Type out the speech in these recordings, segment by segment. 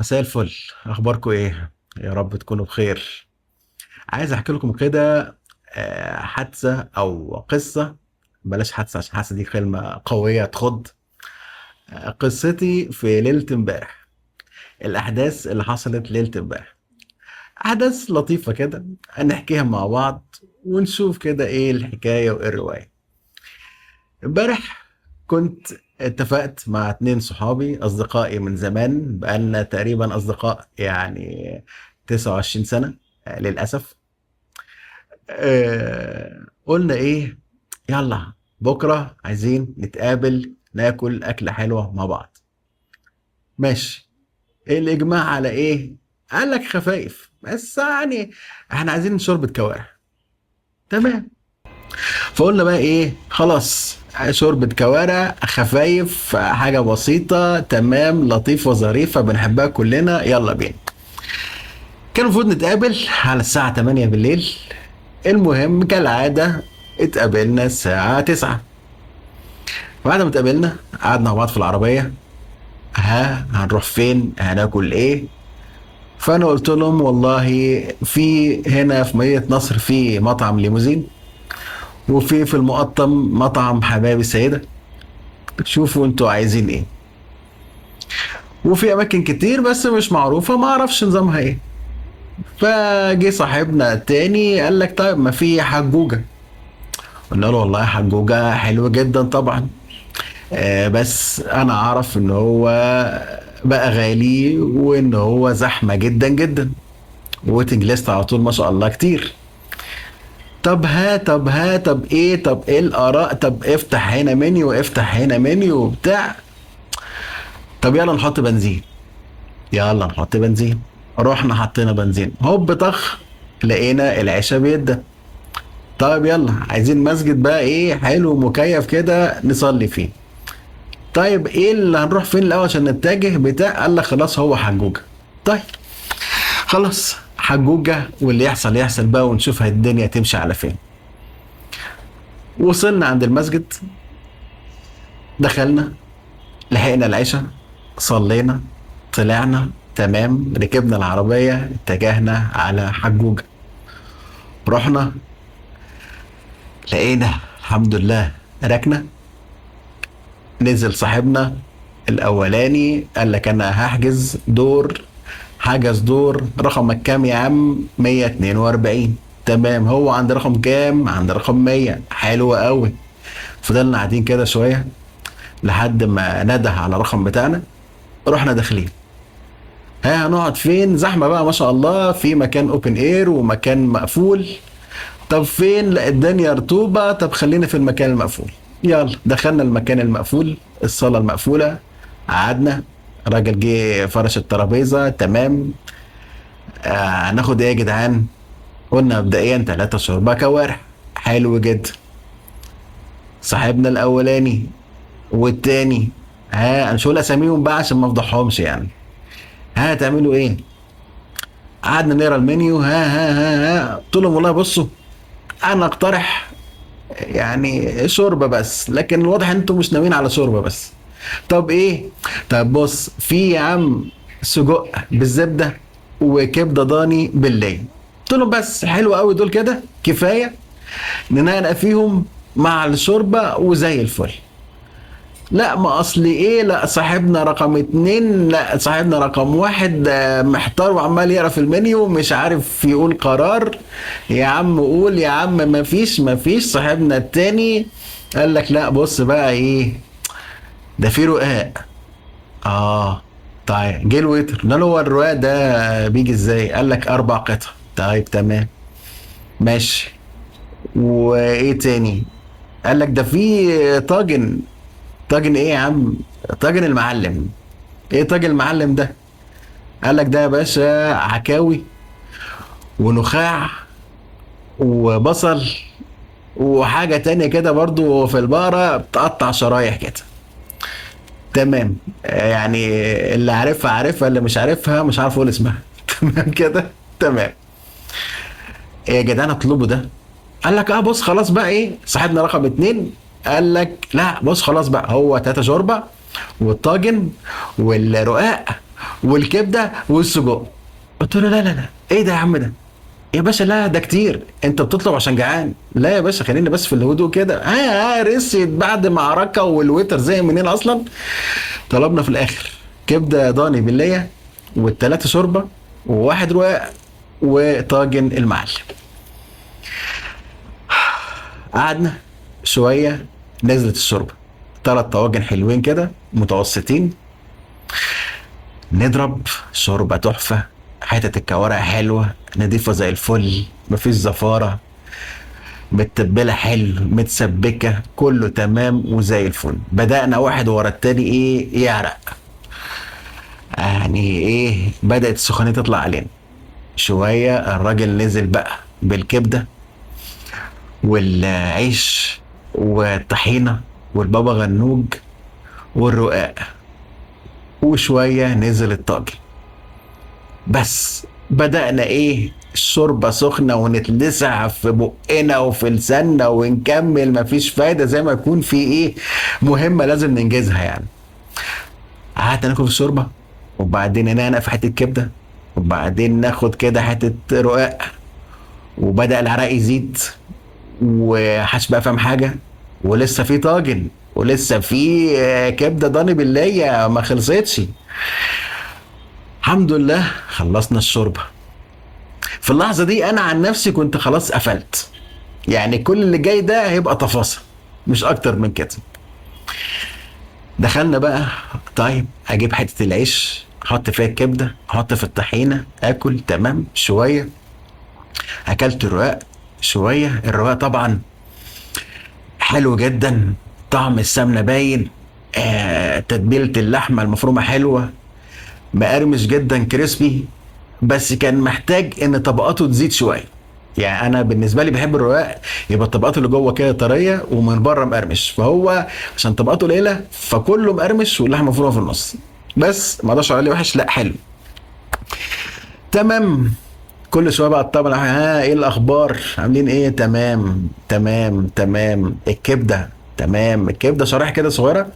مساء الفل، اخباركم ايه؟ يا رب تكونوا بخير. عايز احكي لكم كده حادثه او قصة، بلاش حادثه عشان حادثه دي كلمة قوية تخض. قصتي في ليلة امبارح، الاحداث اللي حصلت ليلة امبارح، احداث لطيفة كده هنحكيها مع بعض ونشوف كده ايه الحكاية وايه الرواية. امبارح كنت اتفقت مع 2 صحابي اصدقائي من زمان، بقالنا تقريبا اصدقاء يعني 29 سنة للاسف. قلنا ايه، يلا بكره عايزين نتقابل ناكل اكله حلوة مع بعض. ماشي، الاجماع على ايه؟ قال لك خفايف، بس يعني احنا عايزين شوربة كوارع. تمام، فقلنا بقى ايه، خلاص شوربة كوارع خفايف، حاجة بسيطة، تمام، لطيفة وظريفة بنحبها كلنا، يلا بينا. كان المفروض نتقابل على الساعة 8 بالليل. المهم كالعادة اتقابلنا الساعة 9. بعد ما اتقابلنا قعدنا مع بعض في العربية، ها هنروح فين، هناكل ايه؟ فانا قلت لهم والله في هنا في مدينة نصر في مطعم ليموزين، وفي المقطم مطعم حبايب السيدة، شوفوا انتوا عايزين ايه. وفي اماكن كتير بس مش معروفة، ما اعرفش نظامها ايه. فجي صاحبنا التاني قال لك طيب ما في حجوجة. قلنا له والله حجوجة حلو جدا طبعا، بس انا اعرف ان هو بقى غالي وان هو زحمة جدا جدا، waiting list على طول ما شاء الله كتير. طب ها، طب ها، طب ايه، طب ايه الاراء، طب افتح هنا منيو، افتح هنا منيو وبتاع. طب يلا نحط بنزين، يلا نحط بنزين. رحنا حطينا بنزين، هوب طخ، لقينا العشاء بيدة. طيب يلا عايزين مسجد بقى ايه حلو مكيف كده نصلي فيه. طيب ايه اللي هنروح فين الاول عشان نتجه بتاع؟ قال لك خلاص هو حجوجة. طيب خلاص حجوجة، واللي يحصل يحصل بقى ونشوف الدنيا تمشي على فين. وصلنا عند المسجد، دخلنا، لحقنا العشاء، صلينا، طلعنا، تمام، ركبنا العربية، اتجهنا على حجوجة. رحنا لقينا الحمد لله ركنا. نزل صاحبنا الأولاني قال لك أنا هحجز دور، حجز دور رقمك كام يا عم؟ 142. تمام، هو عند رقم كام؟ عند رقم 100. حلو قوي. فضلنا قاعدين كده شوية لحد ما نده على الرقم بتاعنا، رحنا داخلين. ها هنقعد فين؟ زحمة بقى ما شاء الله، في مكان open air ومكان مقفول. طب فين؟ لا الدنيا رطوبة، طب خلينا في المكان المقفول. يلا دخلنا المكان المقفول، الصالة المقفولة، قعدنا. راجل جه فرش الترابيزة، تمام. هناخد ايه يا جدعان؟ قلنا مبدئيا 3 شوربة كوارع. حلو جدا. صاحبنا الاولاني والتاني، ها انا مش هقول اساميهم بقى عشان ما افضحهمش يعني، ها تعملوا ايه؟ قعدنا نقرا المنيو، ها ها ها ها. قلت لهم والله بصوا انا اقترح يعني شوربة بس، لكن الواضح انتم مش ناويين على شوربة بس. طب ايه؟ طب بص في يا عم سجق بالزبده وكبده ضاني بالليل. قلت لهم بس حلو قوي دول كده كفاية، ننقنق فيهم مع الشوربة وزي الفل. لا ما اصل ايه، لا صاحبنا رقم 2، لا صاحبنا رقم 1 محتار وعمال يقرا في المنيو مش عارف يقول قرار. يا عم قول يا عم، ما فيش ما فيش. صاحبنا التاني قال لك لا بص بقى ايه ده، في رقاق. طيب جه الوتر، لا هو الرقاق ده بيجي ازاي؟ قال لك 4 قطع. طيب تمام ماشي. وايه تاني؟ قال لك ده في طاجن. طاجن ايه يا عم؟ طاجن المعلم. ايه طاجن المعلم ده؟ قال لك ده يا باشا عكاوي ونخاع وبصل وحاجة تانية كده برضو في البقرة بتقطع شرايح كده. تمام، يعني اللي عارفها عارفها، اللي مش عارفها مش عارف اقول اسمها. تمام كده، تمام. ايه يا جدعان اطلبوا ده؟ قال لك بص خلاص بقى ايه. صاحبنا رقم 2 قال لك لا بص خلاص بقى، هو 3 شوربة والطاجن والرقاق والكبده والسجق. قلت له لا لا لا، ايه ده يا عم ده يا باشا، لا ده كتير، انت بتطلب عشان جعان. لا يا باشا خلينا بس في الهدوء كده. رسيت بعد معركة وال waiter زي منين اصلا. طلبنا في الاخر كبده ضاني بالليه والثلاثة شوربة وواحد رواق وطاجن المعلم. قعدنا شوية، نزلت الشوربة، 3 طواجن حلوين كده متوسطين، نضرب شوربة تحفة، حتة الكوارع حلوة نضيفه زي الفل، مفيش زفاره، متبله حلو، متسبكه، كله تمام وزي الفل. بدأنا واحد ورا التاني ايه يعرق، يعني ايه بدأت السخونيه تطلع علينا شوية. الراجل نزل بقى بالكبده والعيش والطحينه والبابا غنوج والرقاق، وشوية نزل الطاجن. بس بدأنا ايه الشوربة سخنة ونتلسع في بقنا وفي لساننا ونكمل، مفيش فايدة، زي ما يكون في ايه مهمة لازم ننجزها يعني. قعدنا ناكل في الشوربة، وبعدين ننقنق في حتة كبدة، وبعدين ناخد كده حتة رقاق، وبدأ العرق يزيد وحش بقى فاهم حاجة، ولسه في طاجن ولسه في كبدة ضاني باللية ما خلصتش. الحمد لله خلصنا الشوربة. في اللحظة دي أنا عن نفسي كنت خلاص قفلت، يعني كل اللي جاي ده هيبقى تفاصيل مش أكتر من كده. دخلنا بقى، طيب أجيب حتة العيش، أحط فيها الكبدة، أحط في الطحينة، أكل تمام شوية. أكلت الرقاق شوية، الرقاق طبعا حلو جدا، طعم السمنة باين، تتبيلة اللحمة المفرومة حلوة، مقرمش جدا كريسبي، بس كان محتاج ان طبقاته تزيد شوية. يعني انا بالنسبة لي بحب الرقاق يبقى الطبقات اللي جوه كده طرية ومن بره مقرمش، فهو عشان طبقاته قليله فكله مقرمش واللحمة مفرومه في النص، بس ما اقدرش اقول عليه وحش، لا حلو تمام. كل شوية بقى الطبق، ها ايه الاخبار، عاملين ايه، تمام تمام تمام. الكبده تمام، الكبده شرايح كده صغيرة،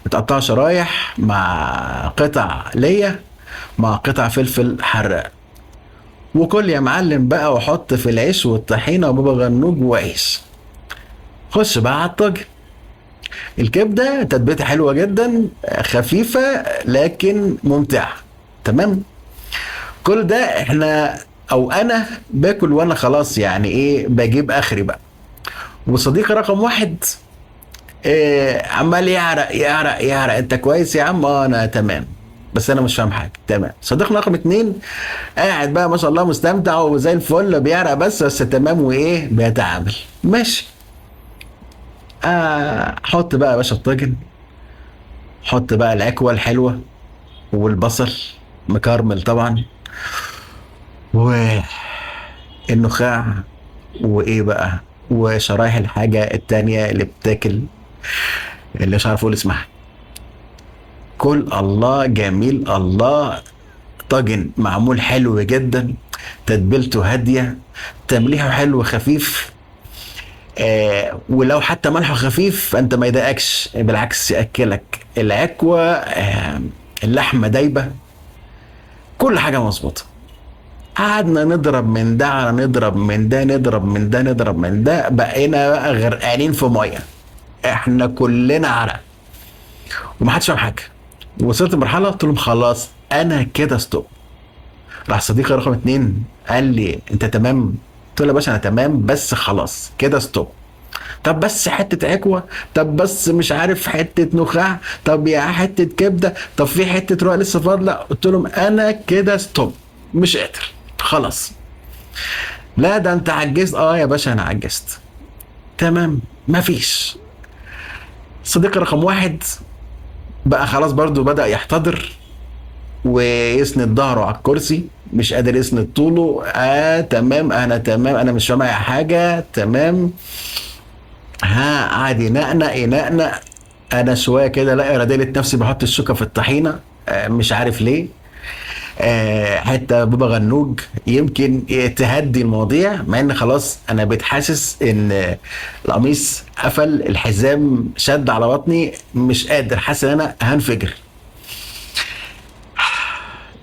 متقطعه شرايح مع قطع ليا مع قطع فلفل حراق، وكل يا معلم بقى، وحط في العيش والطحينه وبابا غنوج وعيش. خش بقى على الطاجن. الكبده تتبيته حلوة جدا، خفيفة لكن ممتعة تمام. كل ده احنا او انا باكل وانا خلاص يعني ايه بجيب اخري بقى. وصديقي رقم 1 إيه عمال يعرق يعرق يعرق، انت كويس يا عم؟ انا تمام بس انا مش فاهم حاجة. تمام. صديقنا رقم 2 قاعد بقى ما شاء الله مستمتع وزي الفل، بيعرق بس تمام وايه بيتعامل ماشي. حط بقى يا باشا الطاجن، حط بقى العكوه الحلوة والبصل مكرمل طبعا والنخاع وايه بقى وشرايح الحاجة التانية اللي بتاكل اللي مش عارف اقول اسمها. كل الله جميل الله، طاجن معمول حلو جدا، تتبيلته هادية، تمليحه حلو خفيف، ولو حتى ملحة خفيف فانت ما يضايقكش، بالعكس ياكلك. العكوه، اللحمة دايبه، كل حاجة مظبوطة. قعدنا نضرب من ده على نضرب من ده، نضرب من ده، نضرب من ده، بقينا بقى غرقانين في مية، احنا كلنا عرق ومحدش فاهم حاجة. وصلت لمرحلة قلت لهم خلاص انا كده ستوب. راح صديقي رقم 2 قال لي انت تمام؟ قلت له يا باشا انا تمام بس خلاص كده stop. طب بس حتة عكوه، طب بس مش عارف حتة نخاع، طب يا حتة كبده، طب في حتة رقاق لسه فاضلة. قلت لهم انا كده stop مش قادر خلاص. لا ده انت عجزت. يا باشا انا عجزت تمام مفيش. صديقي رقم 1 بقى خلاص برضو بدأ يحتضر ويسند ظهره على الكرسي، مش قادر يسند طوله. تمام انا تمام، انا مش فاهم اي حاجة تمام. ها قعد ينقنق ينقنق. انا شوية كده لا ارادية لقيت نفسي بحط الشوكة في الطحينه، مش عارف ليه. حتة بابا غنوج يمكن تهدي المواضيع، مع ان خلاص انا بقيت حاسس ان القميص قفل، الحزام شد على بطني، مش قادر، حاسس ان انا هنفجر.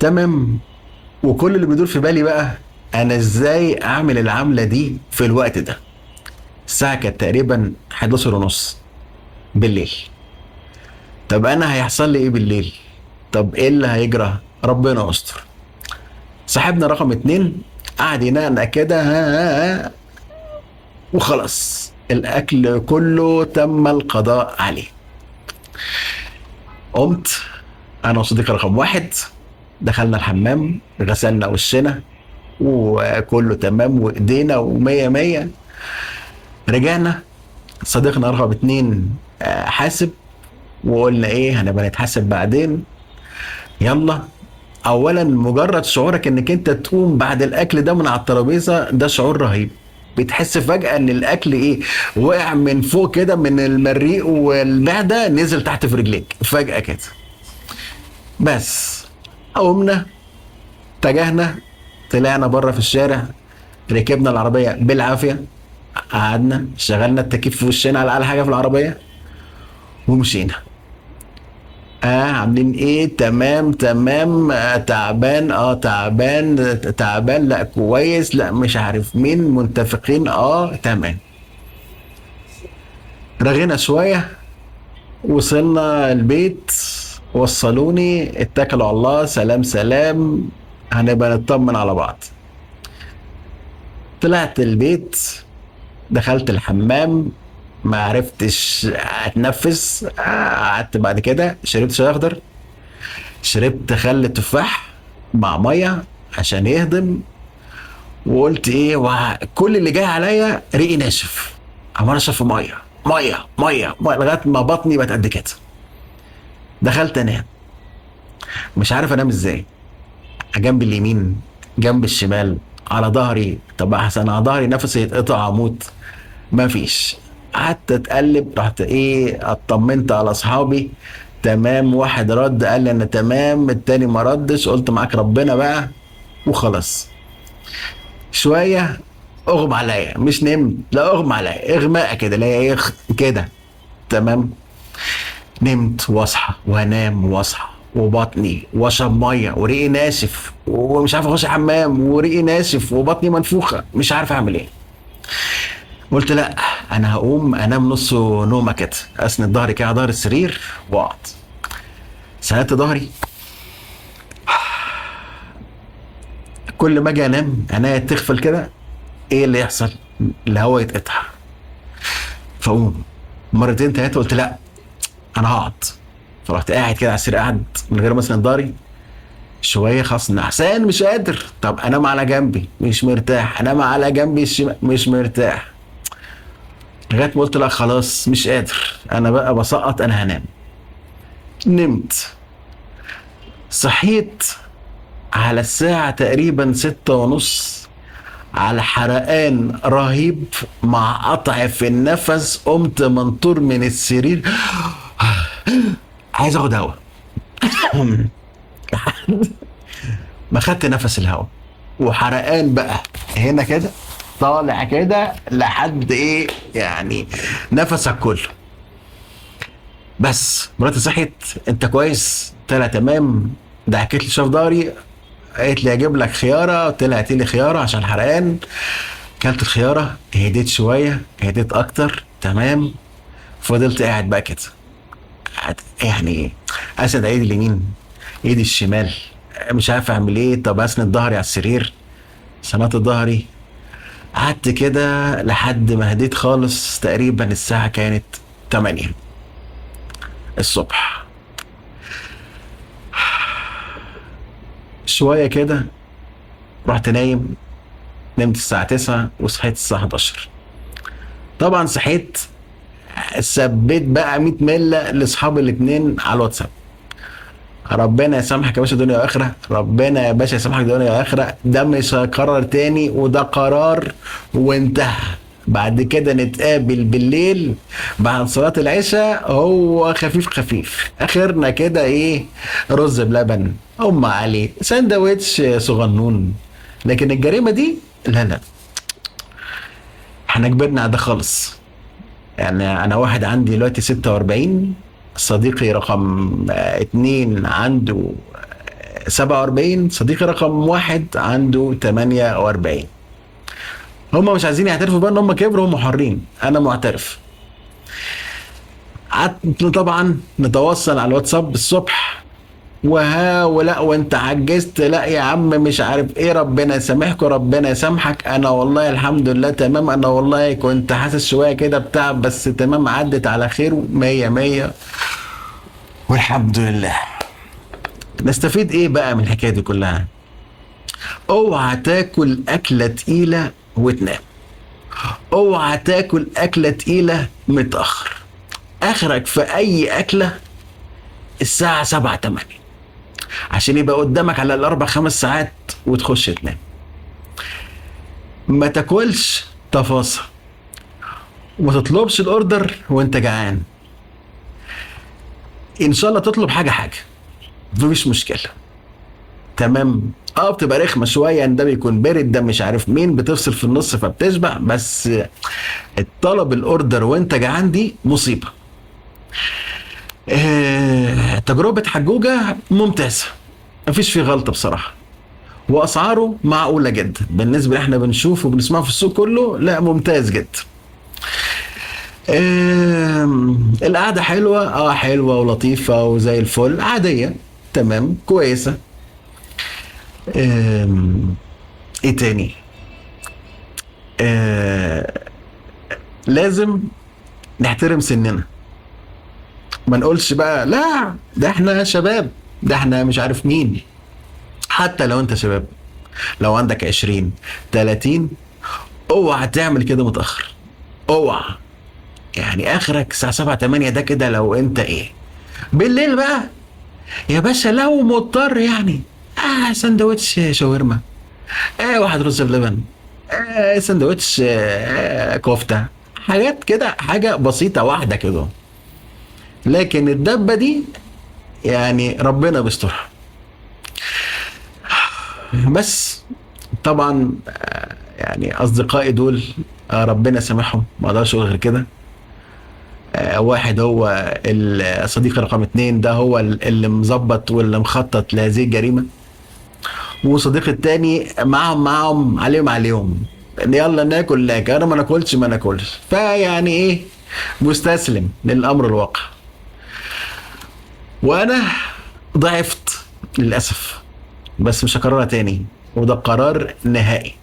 تمام. وكل اللي بيدور في بالي بقى انا ازاي اعمل العملة دي في الوقت ده. الساعة كانت تقريبا 11:30 بالليل. طب انا هيحصل لي ايه بالليل؟ طب ايه اللي هيجرى؟ ربنا يستر. صاحبنا رقم 2 قعد ينقنق كده، ها ها ها، وخلاص الاكل كله تم القضاء عليه. قمت انا وصديقي رقم 1 دخلنا الحمام، غسلنا وشنا وكله تمام وايدينا ومية مية. رجعنا صديقنا رقم 2 حاسب، وقلنا ايه هنبقى نتحاسب بعدين. يلا. اولا مجرد شعورك انك انت تقوم بعد الاكل ده من على الترابيزة ده شعور رهيب. بتحس فجأة ان الاكل ايه وقع من فوق كده من المريء والمعدة نزل تحت في رجليك فجأة كده. بس قمنا اتجهنا طلعنا بره في الشارع، ركبنا العربية بالعافية، قعدنا شغلنا التكييف في وشنا على اقل حاجة في العربية ومشينا. عاملين ايه؟ تمام تمام. تعبان، تعبان تعبان، لا كويس، لا مش عارف مين، متفقين، تمام. رغينا شوية، وصلنا البيت، وصلوني، اتكلوا على الله، سلام سلام، هنبقى نطمن على بعض. طلعت البيت، دخلت الحمام، ما عرفتش اتنفس. قعدت بعد كده شربت شاي اخضر، شربت خل تفاح مع مية عشان يهضم، وقلت ايه وكل اللي جاي عليا ريقي ناشف، عمال اشرب في مية مية مية مية لغاية ما بطني بقت قد كده. دخلت انام، مش عارف انام ازاي، جنب اليمين جنب الشمال، على ظهري، طب احسن على ظهري نفسي يتقطع اموت، ما فيش. قعدت اتقلب، رحت ايه اطمنت على اصحابي، تمام. واحد رد قال لي انا تمام، التاني ما ردش، قلت معاك ربنا بقى وخلاص. شوية اغمى عليا، مش نمت، لا اغمى عليا اغماء كده، لا ايه كده تمام. نمت واصحى وانام واصحى وبطني واشرب مية وريقي ناشف ومش عارف اخش الحمام وريقي ناشف وبطني منفوخه، مش عارف اعمل ايه. قلت لا انا هقوم انام نص نومه كده، اسند ظهري كده على ظهر السرير واقعد. سندت ظهري، كل ما اجي انام عينيا تغفل كده، ايه اللي يحصل؟ الهواء يتقطع. فاقوم مرتين تلاتة، قلت لا انا هقعد. فرحت قاعد كده على السرير، قاعد من غير ما اسند ظهري شوية، خلاص نعسان مش قادر. طب انام على جنبي مش مرتاح، انام على جنبي مش مرتاح، لغاية ما قلت لا خلاص مش قادر، انا بقى بسقط، انا هنام. نمت، صحيت على الساعة تقريبا 6:30، على حرقان رهيب مع قطع في النفس. قمت منطور من السرير عايز اخد هوا ما خدت نفس الهوا، وحرقان بقى هنا كده طالع كده لحد ايه يعني نفسك كله. بس مراتي صحيت، انت كويس؟ طلع تمام. ضحكت لي شاف ضهري، قالت لي اجيب لك خياره، طلعت لي خياره عشان حرقان. كلت الخيارة، هديت شوية، هديت اكتر، تمام. فضلت قاعد بقى كده، يعني اسند ايدي اليمين ايدي الشمال، مش عارف اعمل ايه. طب اسند ظهري على السرير، سندت ظهري، قعدت كده لحد ما هديت خالص. تقريبا الساعة كانت 8 الصبح شوية كده، رحت نايم، نمت الساعة 9 وصحيت الساعة 11. طبعا صحيت سبيت بقى 100 ملة لاصحابي الاثنين على الواتساب. ربنا يسامحك يا باشا دنيا واخره، ربنا يا باشا يسامحك دنيا واخره، ده مش هيكرر تاني وده قرار وانتهى. بعد كده نتقابل بالليل بعد صلاة العشاء، هو خفيف خفيف اخرنا كده ايه، رز بلبن، ام علي، سندوتش صغنون. لكن الجريمة دي لا لا، احنا كبرنا على ده خالص. يعني انا واحد عندي دلوقتي 46، صديقي رقم 2 عنده 47، صديقي رقم 1 عنده 48. هم مش عايزين يعترفوا بقى ان هم كبروا، هم حرين، انا معترف. قعدت طبعا نتواصل على الواتساب الصبح، وها ولا وانت عجزت، لا يا عم مش عارف ايه، ربنا يسامحك وربنا يسامحك، انا والله الحمد لله تمام، انا والله كنت حاسس شوية كده بتعب بس تمام، عدت على خير 100 والحمد لله. نستفيد ايه بقى من الحكاية دي كلها؟ اوعى تاكل اكله تقيلة وتنام، اوعى تاكل اكله تقيلة متاخر، اخرك في اي اكله الساعة 7-8 عشان يبقى قدامك على 4-5 ساعات وتخش تنام. ما تاكلش تفاصيل، وما تطلبش الاوردر وانت جعان. ان شاء الله تطلب حاجة مفيش مشكلة، تمام. بتبقى رخمة شوية ان ده بيكون بارد، ده مش عارف مين، بتفصل في النص فبتشبع، بس الطلب الاوردر وانت جعان دي مصيبة. تجربه حجوجه ممتازة، مفيش فيه غلطه بصراحة، واسعاره معقولة جدا بالنسبة اللي احنا بنشوفه وبنسمعه في السوق كله، لا ممتاز جدا. القعدة حلوة، حلوة ولطيفة وزي الفل، عادية تمام كويسة. ايه تاني؟ لازم نحترم سننا، ما نقولش بقى لا ده احنا شباب، ده احنا مش عارف مين. حتى لو انت شباب، لو عندك 20 30، اوعى تعمل كده متأخر، اوعى. يعني اخرك الساعة 7-8 ده كده لو انت ايه. بالليل بقى يا باشا لو مضطر يعني سندوتش شاورما، واحد رز بلبن، سندوتش كفتة، حاجات كده، حاجة بسيطة واحدة كده. لكن الدبة دي يعني ربنا بيسترها. بس طبعا يعني اصدقائي دول ربنا سامحهم، ما اقدرش اقول غير كده. واحد هو الصديق رقم 2 ده هو اللي مظبط واللي مخطط لهذه الجريمة، وصديق التاني معهم عليهم يلا ناكل، لك انا ما ناكلش ما ناكلش، فيعني ايه، مستسلم للامر الواقع. وانا ضعفت للاسف، بس مش هكررها تاني، وده قرار نهائي.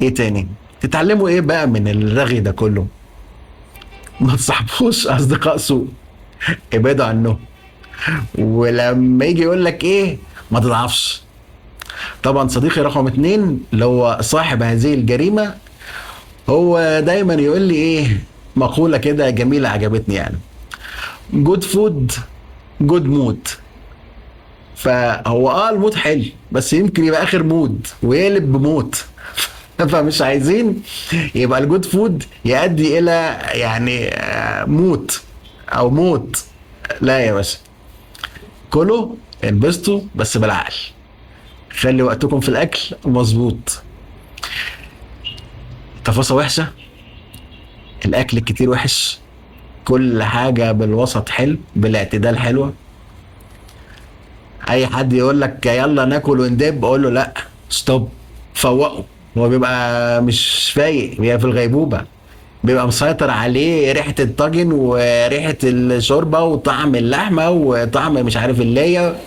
ايه تاني تتعلموا ايه بقى من الرغي ده كله؟ ما تصاحبوش اصدقاء سوء، ابعدوا عنهم، ولما يجي يقول لك ايه ما تضعفش. طبعا صديقي رقم 2 اللي هو صاحب هذه الجريمة هو دايما يقول لي ايه، مقولة كده جميلة عجبتني، يعني good food good mood. فهو ال mood حلو، بس يمكن يبقى اخر mood ويقلب بموت فمش عايزين يبقى ال good food يؤدي الى يعني موت او موت. لا يا باشا، كلوا انبسطوا بس بالعقل، خلي وقتكم في الاكل مظبوط. تفاصيل وحشة، الاكل الكتير وحش، كل حاجة بالوسط حلو، بالاعتدال حلوة. اي حد يقول لك يلا ناكل وندب، اقول له لا stop، فوقه. هو بيبقى مش فايق، بيبقى في الغيبوبه، بيبقى مسيطر عليه ريحه الطاجن وريحه الشوربة وطعم اللحمة وطعم مش عارف الليه،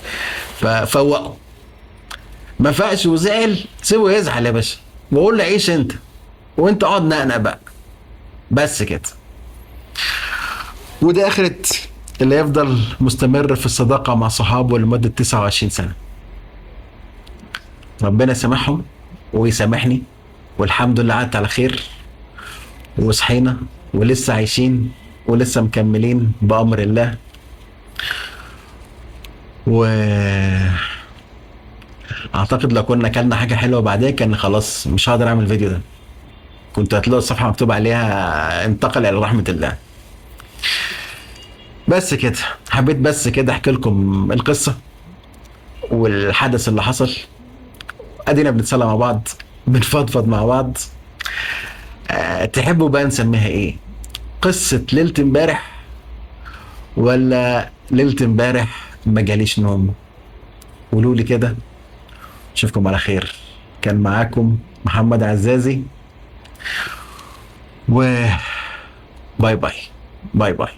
ففوقه. ما فاقش وزعل، سيبه يزعل يا باشا، وقول له عيش انت، وانت اقعد نقنق بقى، بس كده. وده اخرة اللي يفضل مستمر في الصداقة مع صحابه لمدة 29 سنة. ربنا يسامحهم ويسامحني، والحمد لله عدت على خير، وصحينا ولسه عايشين ولسه مكملين بأمر الله. و اعتقد لو كنا اكلنا حاجة حلوة بعدها كان خلاص مش هقدر اعمل الفيديو ده، كنت هتلاقوا الصفحة مكتوب عليها انتقل الى رحمة الله. بس كده، حبيت بس كده احكي لكم القصة والحدث اللي حصل. ادينا بنتسلى مع بعض، بنفضفض مع بعض. تحبوا بقى نسميها ايه؟ قصة ليلة امبارح ولا ليلة امبارح ما جاليش نوم؟ قولوا لي كده. اشوفكم على خير. كان معاكم محمد عزازي، و bye bye bye bye.